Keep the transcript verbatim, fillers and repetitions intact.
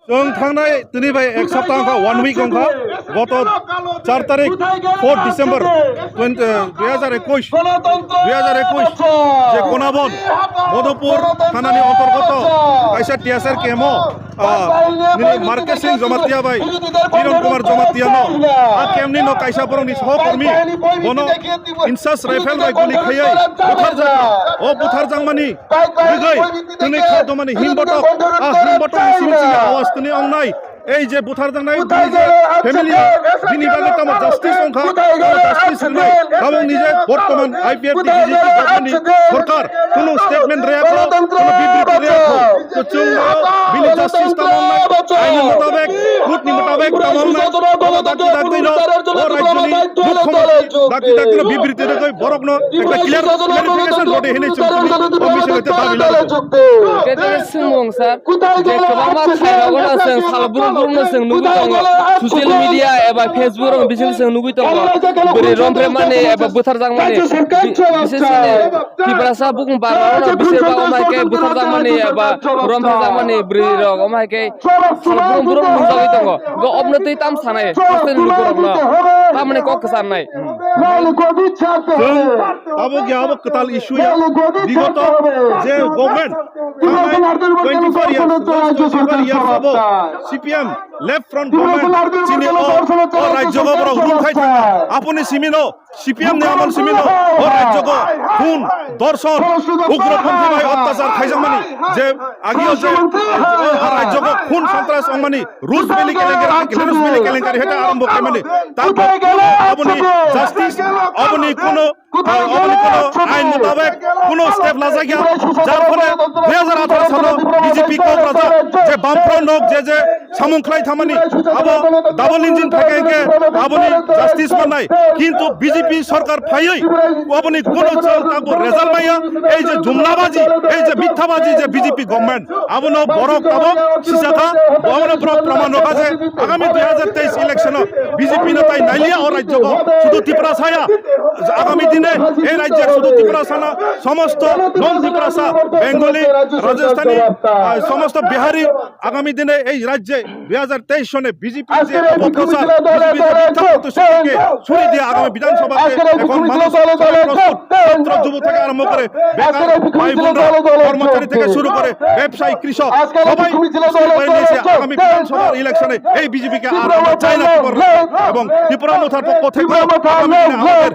Chwng thangnai tini bai ek sapta wngkha, one week wngkha, goto char tarik, fourth December, twenty, eh, dui hajar ekush, dui hajar ekush, je Konabon, Madhupur thanani antargoto kaisa T S R camp o, ah, nini Markesh Singh Jamatia bai Kiran Kumar Jamatia no, a camp ni no kaisa borok ni sohokormi, bono Insas rifle bai guli khaiwi butharjakha. O butharjakmani Rigoi, tini kha domani himbotok, a himbotok ni simi simi awas tini ongnai. Ei je buthar jangnai, bini je family, bini bagwi tamo justice ongkha, tamo justice wngnai. Tamo ni je bortoman I P F T B J P government ni sorkar, kono statement reyakho, kono bibriti reyakho. To chwng no bini justice tamo wngnai, ain ni mutabek, court ni mutabek tamo wngnai. Dakti dakti no, o rajyo ni mukhyamantri dakti dakti no bibriti reyakho, borok no ekta clear clarification rode hinwi chwng tini o misi hoite dabi lago. Kete sumung sir, je kwbangma khairok no chwng sal brum brum no chwng nugwi tongo, social media eba Facebook rok bisingo chwng nugwi tongo, bwrwi romphre mani eba butharjak mani, bi-, bisesini Tiprasa bukung barna rok no bisir ba omai khe butharjak mani eba romphre jak mani bwrwi rok omai khe Salbrum brum nungjagwi tongo. Go obno twi tam sanai, haste ni lukurokno. Tamoni kok kwcharnai. Chwng abo ya abo kwtal issue ya. Bigoto je government thangnai twenty-four years, last twenty-four years abo C P M left front government chini o, o rajyo go borok rule khai thangma. Aponi simino C P M ni amol simi no o rajyo go khun, dorshon, ugroponthi bai otyachar khaijakmani, je agio je o rajyo go khun sontras ongmani, Roose Valley kelenkari, Roose Valley kelenkari hete arambo khaimani, tarpor aboni justice, aboni kono, aboni kono ain mutabek kono step lajakya, jar phole dui hajar atharo salo B J P Kokrajhar je bamfront nok je je samung khlai thamani, abo double engine phaikha hinkhe aboni justice mannai. Kintu B J P sorkar phaiwi aboni kono chwng takbo result maya. Ei je jumlabaji, ei je mithabaji je B J P government, abono borok tabok sijakha, abono borok proman rokha je agami dui hajar teis election o B J P no tai nailiya o rajyo go, sudu Tiprasa ya. Agami dine ei rajyo sudu Tiprasa na, somosto non Tiprasa, Bengali, Rajasthani, ah, somosto Bihari, agami dine ei rajye dui hajar teis sone B J P je অপপ্রচার, B J P je মিথ্যা তথ্য সৃষ্টিকে ছুরি দিয়ে আগামী বিধানসভাতে এখন মানুষ সবাই প্রস্তুত। ছাত্র যুব থেকে আরম্ভ করে বেকার ভাই বোনরা, কর্মচারী থেকে শুরু করে ব্যবসায়ী, কৃষক সবাই প্রস্তুত হয়ে নিয়েছে। আগামী বিধানসভার ইলেকশনে এই বিজেপিকে আর আমরা চাই না ত্রিপুরা রাজ্যে। এবং ত্রিপুরা মথার পক্ষ থেকে আগামী দিনে আমাদের